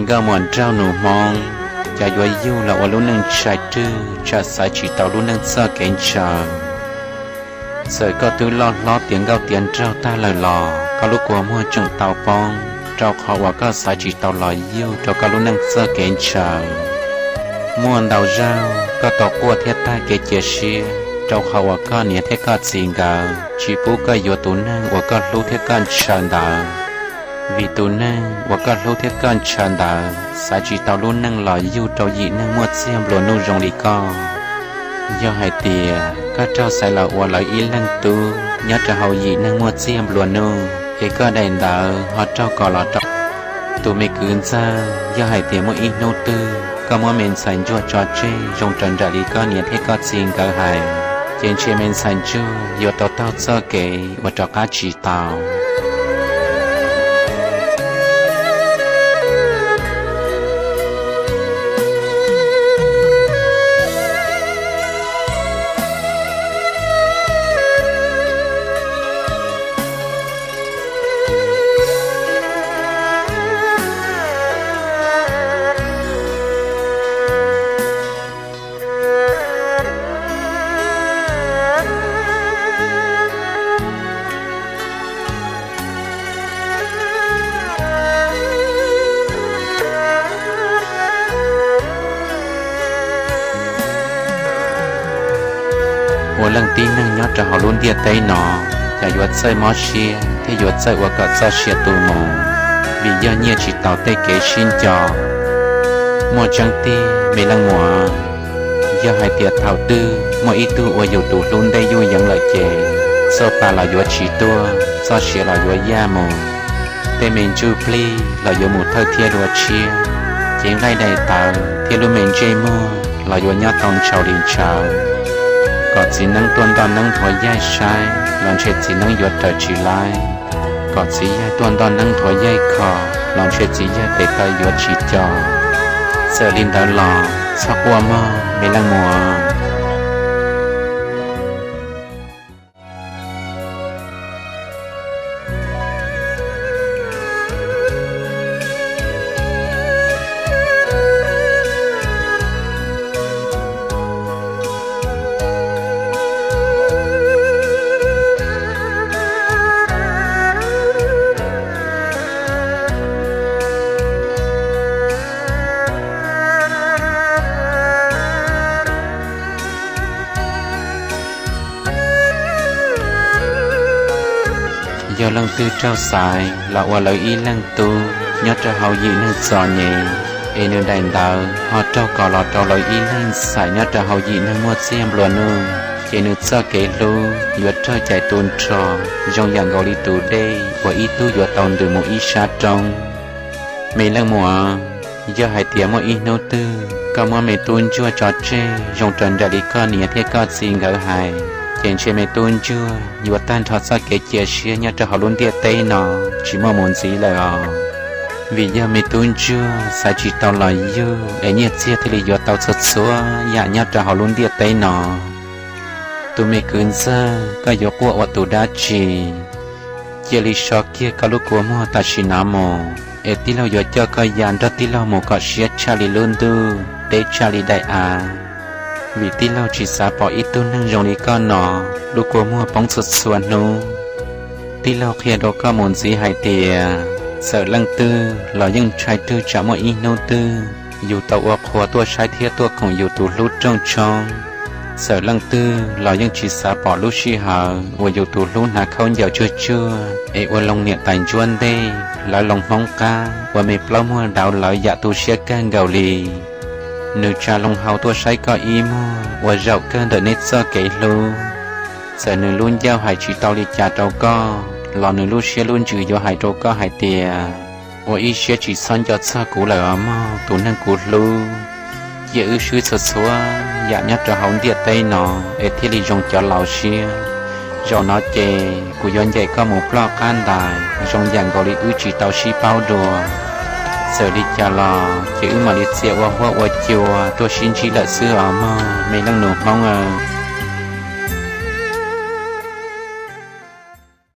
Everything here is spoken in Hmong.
Nkauj muam nraug nus Hmoob, cas yuav yug los ua lub neej ntshai rwg, tsam xaiv tsis tau lub neej txoj kev ntshaw. Txawm koj twb loj hlob tiav nkauj tiav nraug tag lawm los koj lub kua muag tseem tau poob, rau qhov uas koj xaiv tsis tau los yug rau koj lub neej txoj kev ntshaw. Muaj ntau zaug koj tau quaj thiab tag kev cia siab, rau qhov uas koj niam thiab koj txiv nkawd tsis pub koj yuav tus neeg uas koj hlub thiab koj ntshaw ntawd. Vim tus neeg uas koj hlub thiab koj ntshaw ntawd xaiv tsis tau lub neej los yug rau yim neeg muaj txiag nplua nuj zoo li koj. Yog hais tias koj raug xaiv los ua lawv ib leeg tub nyob rau hauv yim neeg muaj txiag nplua nuj, es koj daim ntawv ho raug kos los rau tus me kwv ntxawg, yog hais tias muaj ib hnub twg koj muab me ntxhais ntsuag tso tseg zoo raws nraim li koj niam thiab koj txiv nkawd hais, ces ntshe me ntxhais ntsuag yuav tau taug txoj kev uas rov qab tsis tau. Ua leej tib neeg nyob rau hauv lub ntiaj teb no, cas yuav txawj mob siab thiab yuav txawj ua kom txoj sia tu mus, vim yog nyiaj tsis tau tej kev sib nco. Muaj tseeb tiag me leej muam, yog hais tias thaum twg muaj ib tug ua yus tus hlub ntej yuj yeev lawm ces, txoj pa los yuav tsis tuaj, txoj sia los yuav yaj mus, tej me ntsuj plig los yuav mus thawj thiab dua tshiab, cev nqaij daim tawv thiab lub me ntsej muag los yuav nyob tau ntshaus li ntshaus. Kom txiv neeb tuaj ntoj neeb nthuav yaig saib los ntshe txiv neeb yuav raws tsis laib. Kom txiv yaig tuaj ntoj neeb nthuav yaig kho los ntshe txiv yaig tes taw yuav tsis co. Txawm li ntawd los txhob quaj mog me leej muam. Yog leej twg raug xaiv los ua lawv ib leeg tub nyob rau hauv yim neeg txom nyem, es nws daim ntawv ho raug kos los rau lawv ib leeg ntxhais nyob rau hauv yim neeg muaj txiag nplua nuj, ces nws txoj kev hlub yuav raug cais tu nrho zoo yam nkaus li tus dej uas ib tug yuav tau ntws mus ib sab roob. Me leej muam, yog hais tias muaj ib hnub twg koj muab me tub ntsuag tso tseg zoo raws nraim li koj niam thiab koj txiv nkawd hais, ces ntshe me tub ntsuag yuav tag nrho txoj kev cia siab nyob rau hauv lub ntiaj teb no tsis muaj mus ntxiv lawm os. Vim yog me tub ntsuag xaiv tsis tau los yug es nyiaj txiag thiaj li yuav tau txhua txhua yam nyob rau hauv lub ntiaj teb no. Tus me kwv ntxawg, koj yuav quaj ua tus dab tsi? Cia li so kiag koj lub kua muag tam sim no mus, es tij laug yuav coj koj ya nrog tij laug mus kom siab tshaj li lub ntuj, deb tshaj li daim av. Vim tij laug tsis xav pom ib tug neeg zoo li koj no lub kua muag poob txhua txhua hnub. Tij laug qhia rau koj mus ntxiv hais tias, txawm leej twg los yeej ntshai rwg tsam muaj ib hnub twg yus tau ua qhua tuaj saib thiab tuaj koom yus tus hlub rooj tshoob. Txawm leej twg los yeej tsis xav pom lub sij hawm uas yus tus hlub hnav khaub ncaws tsuag tsuag es ua loo niam tais ntsuab ntej, lawv loo Hmoob qab ua me plaub muag dauv lawv yam tu siab kawg nkaus li. Nws tsa loo hau tuaj saib koj ib muag ua zaum kawg ntawm nej txoj kev hlub. Txawm nws lub ncauj hais tsis tau li cas rau koj los nws lub siab lub ntsws yuav hais rau koj hais tias, ua ib siab tsis txhob nco txog kuv lawm os mog tus neeg kuv hlub. Cia wb swb txhua txhua yam nyob rau hauv ntiaj teb no es thiaj li zoo cov laus siab. Zaum no ces kuv yuav ncaim koj mus ploj qab ntais zoo yam nkaus li wb tsis tau sib paub dua. Txawm li cas los ces wb mam li txia ua huab ua cua tuaj sib ntsib lawm xwb os mog me leej nus Hmoob aw.